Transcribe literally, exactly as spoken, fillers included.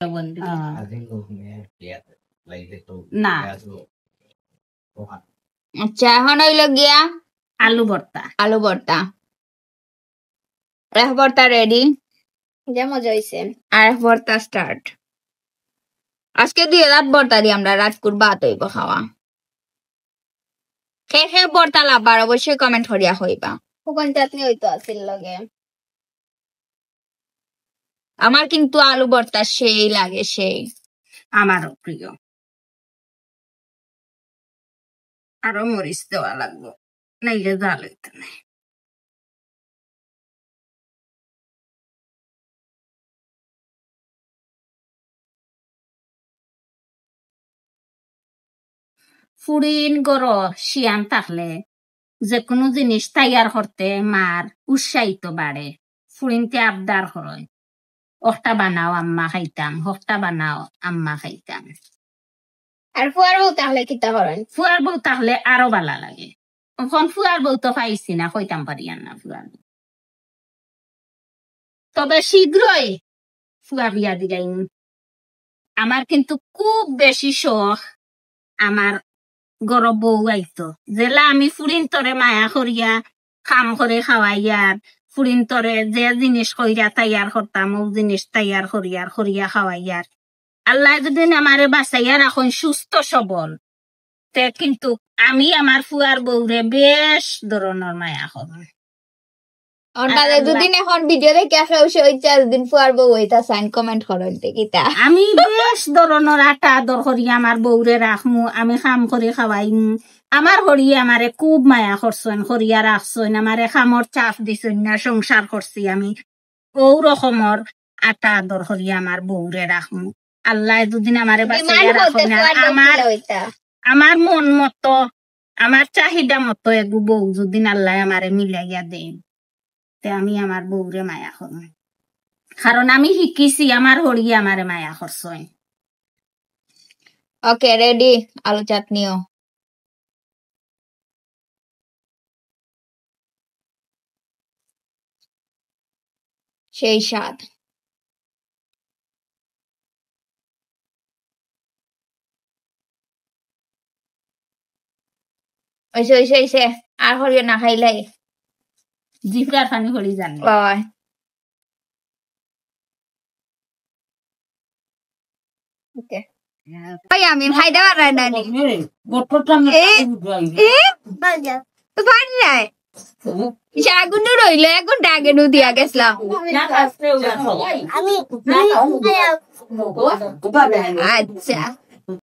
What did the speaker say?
বন্ধু। না। আচ্ছা, এখন অইলো গিয়া আলু ভর্তা। আলু ভর্তা। আরেক ভর্তা রেডি। যা মজা অইছে। আরেক ভর্তা স্টার্ট। আজকে দুই রাত ভর্তা দি আমরা রাতকুর ভাত অইবো খাওয়া। কে কে ভর্তা লাভার অবশ্যই কমেন্ট করিয়া কইবা। ওখান চাটনি অইতো আছিল লগে। আমার কিন্তু আলু ভর্তা সেই লাগে, সেই। আমারও প্রিয়। আরো মরিচ দেওয়া লাগবো, নাইলে ঝাল অইতো নায়। ফুড়িন ঘরো শিয়ান থাকলে যেকুনু জিনিস তৈয়ার করতে মার উৎসাহিত বাড়ে। ফুড়িনতে আবদার করইন, "অখটা বানাও আম্মা খাইতাম, অখটা বানাও আম্মা খাইতাম।" আর ফুয়ার বউ থাকলে কিতা করইন? ফুয়ার বউ থাকলে আরো বালা লাগে। অখন ফুয়ার বউ তো পাইছি না, কইতাম পারিয়ার না ফুয়ার বউ। তবে শীঘ্রই ফুয়া বিয়া দিলাইমু। আমার কিন্তু খুব বেশি শখ আমার ঘরো বউ আইতো, যেলা আমি ফুড়িনতরে মায়া করিয়া কাম করি খাওয়াইয়ার, ফুড়িনতরে যে জিনিস কইরা তৈয়ার করতাম, অউ জিনিস তৈয়ার করিয়ার করিয়া খাওয়াইয়ার। আল্লায় যুদি আমারে বাঁচাইয়া রাখইন সুস্থ সবল, তে কিন্তু আমি আমার ফুয়ার বউরে বেশ ধরনর মায়া করমু। অর বাদে দুদিন এখন ভিডিও দেখি আসা অবশ্য ওই চার দিন ফুয়ার বউ অইতা চাইন, কমেন্ট করইন তে কিতা। আমি বেশ ধরনর আটা আদর করি আমার বউরে রাখমু, আমি কাম করি খাওয়াইমু। আমার হড়িয়ে আমারে খুব মায়া করছইন, করিয়া রাখছইন, আমারে কামর চাপ দিছইন না, সংসার করছি আমি। অউ রকমর আটা আদর করি আমার বউরে রাখমু। আল্লায় যুদি আমারে বাঁচাইয়া রাখইন, আমার, আমার মন মতো, আমার চাহিদা মতো এগু বউ যুদি আল্লায় আমারে মিলাইয়া দেইন, তে আমি আমার বউরে মায়া করমু। কারণ আমি শিখিছি, আমার হড়িয়ে আমারে মায়া করছইন। ওকে, রেডি, আলু চাটনিও। সেই স্বাদ। অইছে, অইছে, অইছে। আর করিও না, খাইলাই। জিভর পানি পড়ি যার। ওই। ওকে। ওই আমি খাইতে পারায় না নি। এ? এ? তো পারি নাই। শাগুনু রইল, এক ঘন্টা আগে নু দিয়া গেছলাম। আমি, আমি, আচ্ছা।